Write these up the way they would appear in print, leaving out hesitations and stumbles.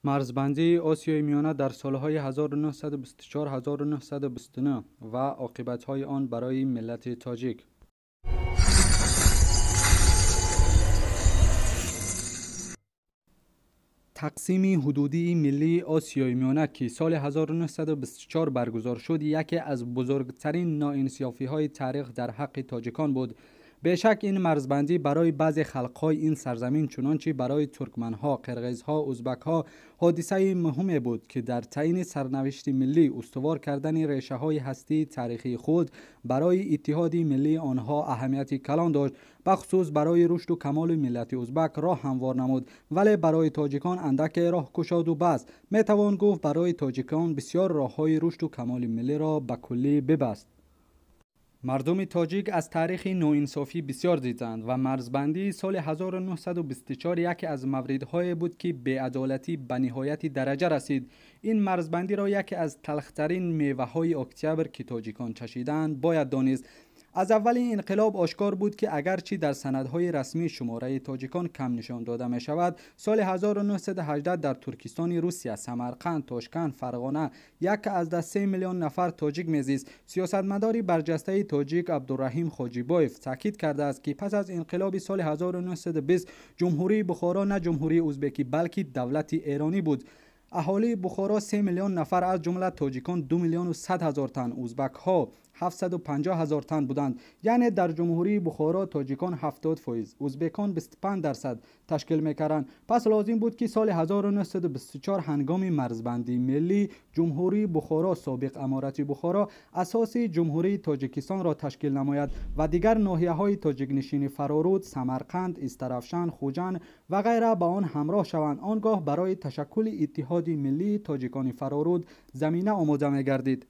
Марзбандии Осиёи Миёна дар солҳои 1924-1929 ва оқибатҳои он барои миллати тоҷик. Тақсими ҳудудии миллии Осиёи Миёна, ки соли 1924 баргузор шуд, яке аз бузургтарин ноинсофиҳои таърих дар ҳаққи тоҷикон буд. Бешак, ин марзбандӣ барои баъзе халқҳои ин сарзамин, чунончи барои туркманҳо, қирғизҳо, узбакҳо, ҳодисаи муҳиме буд, ки дар таъини сарнавишти миллӣ, устувор кардани решаҳои ҳастии таърихии худ барои иттиҳоди миллии онҳо аҳамияти калон дошт. Бахусус барои рушду камоли миллати узбак роҳ ҳамвор намуд, вале барои тоҷикон андаке роҳ кушоду баст. Метавон гуфт, барои тоҷикон бисёр роҳҳои рушду камоли миллиро ба куллӣ бибаст. Мардуми тоҷик аз таърихи ноинсофӣ бисёр диданд ва марзбандии соли 1924 яке аз мавридҳое буд, ки беадолатӣ ба ниҳояти дараҷа расид. Ин марзбандиро яке аз талхтарин меваҳои октябр, ки тоҷикон чашиданд, бояд донист. Аз аввали инқилоб ошкор буд, ки агарчи дар санадҳои расмӣ шумораи тоҷикон кам нишон дода мешавад, соли 1918 дар Туркистони Русия, Самарқанд, Тошканд, Фарғона 1,3 миллион нафар тоҷик мезист. Сиёсатмадори барҷастаи тоҷик Абдураҳим Хоҷибоев таъкид кардааст, ки пас аз инқилоби соли 1920 Ҷумҳурии Бухоро на Ҷумҳурии Узбекӣ, балки давлати эронӣ буд. Аҳолии Бухоро 3 миллион нафар, аз ҷумла тоҷикон 2 миллиону 100 ҳазор тан, узбакҳо 750 ҳазор тан буданд. Яъне дар Ҷумҳурии Бухоро тоҷикон 70%, узбекон 25% ташкил мекарданд. Пас лозим буд, ки соли 1924 ҳангоми марзбандии миллӣ Ҷумҳурии Бухоро, собиқ Аморати Бухоро, асоси Ҷумҳурии Тоҷикистонро ташкил намояд ва дигар ноҳияҳои тоҷикнишини Фароруд, Самарқанд, Истаравшан, Хуҷанд ва ғайра ба он ҳамроҳ шаванд. Он гоҳ барои ташаккули иттиҳоди миллии тоҷикони Фароруд замина омода мегардид.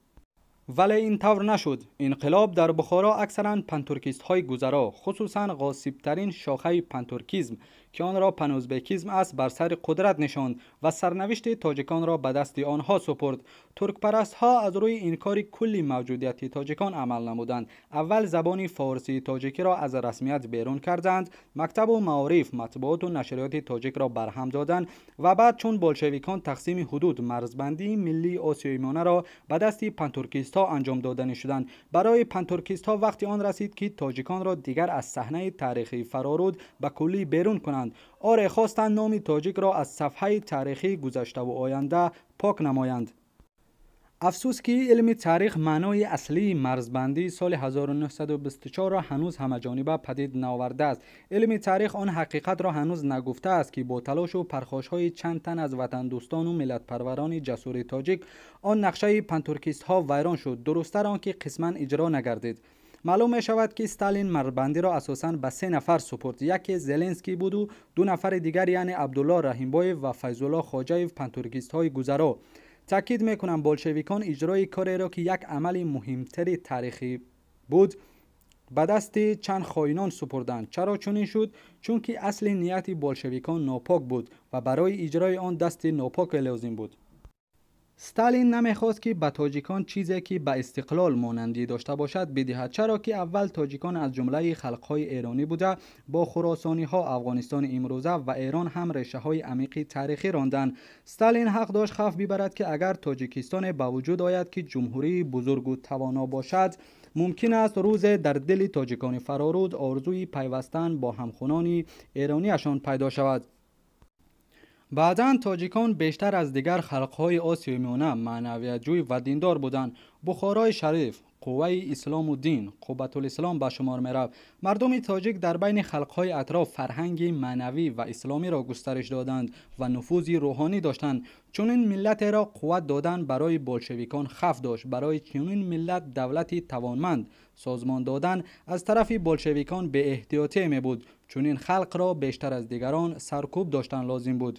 Вале ин тавр нашуд. Инқилоб дар Бухоро аксаран пантуркистҳои гузаро, хусусан ғосибтарин шохаи пантуркизм, ки онро панузбекизм аст, бар сари қудрат нишонд ва сарнавишти тоҷиконро ба дасти онҳо супурд. Туркпарастҳо аз рӯи инкори кулли мавҷудияти тоҷикон амал намуданд. Аввал забони форсии тоҷикиро аз расмият берун карданд, мактабу маориф, матбуоту нашриёти тоҷикро барҳам доданд ва баъд чун болшевикон тақсими ҳудуд, марзбандии миллии Осиёи Миёнаро ба дасти пантуркистҳо анҷом доданӣ шуданд. Барои пантуркистҳо вақти он расид, ки тоҷиконро дигар аз саҳнаи таърихии Фароруд ба куллӣ берун кунанд. Оре, хостанд номи тоҷикро аз сафҳаи таърихии гузаштаву оянда пок намоянд. Афсӯс, ки илми таърих маънои аслии марзбандии соли 1924-ро ҳанӯз ҳамаҷониба падид наовардааст. Илми таърих он ҳақиқатро ҳанӯз нагуфтааст, ки бо талошу пархошҳои чанд тан аз ватандӯстону миллатпарварони ҷасури тоҷик он нақшаи пантуркистҳо вайрон шуд, дурусттар он ки қисман иҷро нагардид. Маълум мешавад, ки Сталин марзбандиро асосан ба се нафар супурд. Яке Зеленский буду ду нафари дигар, яъне Абдулло Раҳимбоев ва Файзулло Хоҷаев, пантуркистҳои гузаро. Таъкид мекунам, болшевикон иҷрои кореро, ки як амали муҳимтари таърихӣ буд, ба дасти чанд хоинон супурданд. Чаро чунин шуд? Чунки асли нияти болшевикон нопок буд ва барои иҷрои он дасти нопоке лозим буд. Сталин намехост, ки ба тоҷикон чизе, ки ба истиқлол монандӣ дошта бошад, бидиҳад, чаро ки аввал тоҷикон аз ҷумлаи халқҳои эронӣ буда, бо хуросониҳо, Афғонистони имрӯза ва Эрон ҳам решаҳои амиқи таърихӣ ронданд. Сталин ҳақ дошт хавф бибарад, ки агар Тоҷикистоне ба вуҷуд ояд, ки ҷумҳурии бузургу тавоно бошад, мумкин аст рӯзе дар дили тоҷикони Фароруд орзуи пайвастан бо ҳамхунони эрониашон пайдо шавад. Баъдан тоҷикон бештар аз дигар халқҳои Осиёи Миёна маънавиятҷӯй ва диндор буданд. Бухорои шариф қувваи ислому дин, Қуббатулислом ба шумор мерафт. Мардуми тоҷик дар байни халқҳои атроф фарҳанги маънавӣ ва исломиро густариш доданд ва нуфузи рӯҳонӣ доштанд. Чунин миллатеро қувват додан барои болшевикон хавф дошт. Барои чунин миллат давлати тавонманд созмон додан аз тарафи болшевикон беэҳтиётие мебуд. Чунин халқро бештар аз дигарон саркӯб доштан лозим буд.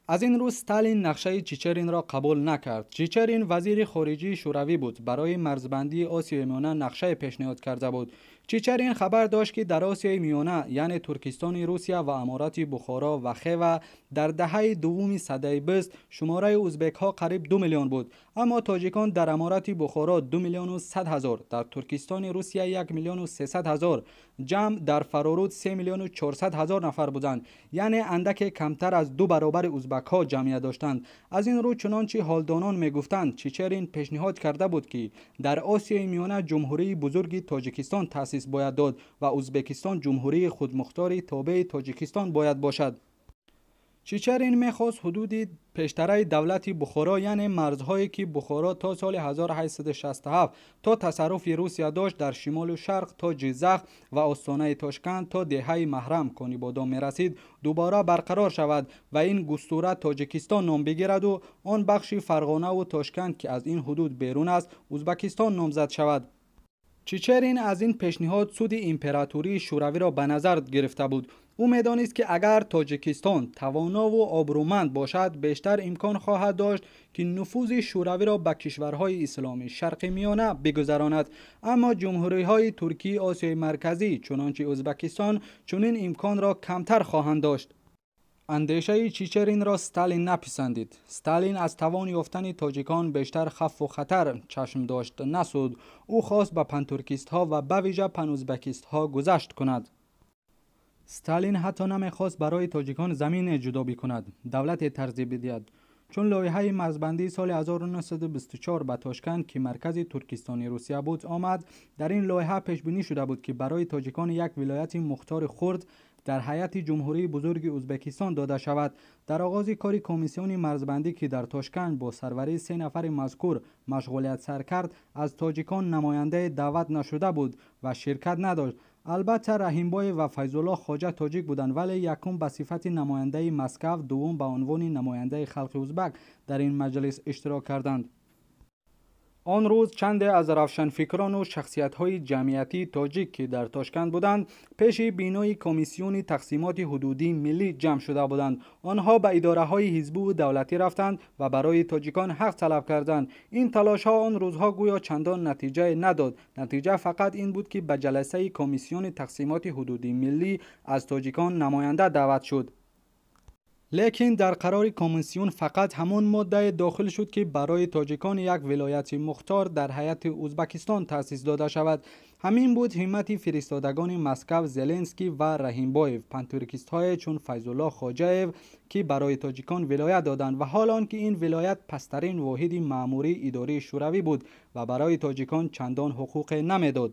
Аз ин рӯз Сталин нақшаи Чичеринро қабул накард. Чичерин вазири хориҷии Шӯравӣ буд. Барои марзбандии Осиёи Миёна нақшае пешниҳод карда буд. Чичерин хабар дошт, ки дар Осиёи Миёна, яъне Туркистони Русия ва Аморати Бухоро ва Хева, дар даҳаи дуввуми садаи бист шумораи узбекҳо қариб 2 миллион буд, аммо тоҷикон дар Аморати Бухоро 2 100 000, дар Туркистони Русия 1 300 000, ҷамъ дар фароруд 3 400 000 нафар буданд, яъне андаке камтар аз ду баробари узбакҳо ҷамъият доштанд. Аз ин рӯ, чунончи ҳолдонон мегуфтанд, Чичерин пешниҳод карда буд, ки дар Осиёи Миёна Ҷумҳурии Бузурги Тоҷикистон таъсис бояд дод ва Узбекистон ҷумҳурии худмухтори тобеи Тоҷикистон бояд бошад. Чичерин мехост ҳудуди пештараи давлати Бухоро, яъне марзҳое, ки Бухоро то соли 1867 то тасарруфи Русия дошт, дар шимолу шарқ то Ҷиззах ва остонаи Тошканд то деҳаи Маҳрам Конибодом мерасид, дубора барқарор шавад ва ин густура Тоҷикистон ном бигираду он бахши Фарғонаву Тошканд, ки аз ин ҳудуд берун аст, Узбакистон номзад шавад. Чичерин аз ин пешниҳод суди импературии Шӯравиро ба назар гирифта буд. Ӯ медонист, ки агар Тоҷикистон тавонову обрӯманд бошад, бештар имкон хоҳад дошт, ки нуфузи Шӯравиро ба кишварҳои исломии Шарқи Миёна бигузаронад, аммо ҷумҳуриҳои туркии Осиёи Марказӣ, чунончи Ӯзбекистон, чунин имконро камтар хоҳанд дошт. Андешаи Чичеринро Сталин написандид. Сталин аз тавон ёфтани тоҷикон бештар хавфу хатар чашм дошт, на суд. Ӯ хост ба пантуркистҳо ва ба вижа панузбекистҳо гузашт кунад. Сталин ҳатто намехост барои тоҷикон замине ҷудо бикунад, давлате тартиб бидиҳад. Чун лоиҳаи марзбандии соли 1924 ба Тошканд, ки маркази Туркистони Русия буд, омад, дар ин лоиҳа пешбинӣ шуда буд, ки барои тоҷикон як вилояти мухтори хурд дар ҳайати Ҷумҳурии Бузурги Ӯзбекистон дода шавад. Дар оғози кори комиссиони марзбандӣ, ки дар Тошканд бо сарварии се нафари мазкур машғулият сар кард, аз тоҷикон намояндае даъват нашуда буд ва ширкат надошт. Албатта, Раҳимбоев ва Файзулло Хоҷа тоҷик буданд, вале якум ба сифати намояндаи Москав, дуввум ба унвони намояндаи халқи узбак дар ин маҷлис иштирок карданд. Он рӯз чанде аз равшанфикрону шахсиятҳои ҷамъиятии тоҷик, ки дар Тошканд буданд, пеши бинои комиссиони тақсимоти ҳудудии миллӣ ҷамъ шуда буданд. Онҳо ба идораҳои ҳизбиву давлатӣ рафтанд ва барои тоҷикон ҳақ талаб карданд. Ин талошҳо он рӯзҳо гӯё чандон натиҷае надод. Натиҷа фақат ин буд, ки ба ҷаласаи комиссиони тақсимоти ҳудудии миллӣ аз тоҷикон намоянда даъват шуд. Лекин дар қарори комиссион фақат ҳамон моддае дохил шуд, ки барои тоҷикон як вилояти мухтор дар ҳайати Ӯзбекистон таъсис дода шавад. Ҳамин буд ҳиммати фиристодагони Москав, Зеленский ва Раҳимбоев, пантуркистҳое чун Файзулло Хоҷаев, ки барои тоҷикон вилоят доданд, ва ҳол он ки ин вилоят пасттарин воҳиди маъмурии идории Шӯравӣ буд ва барои тоҷикон чандон ҳуқуқе намедод.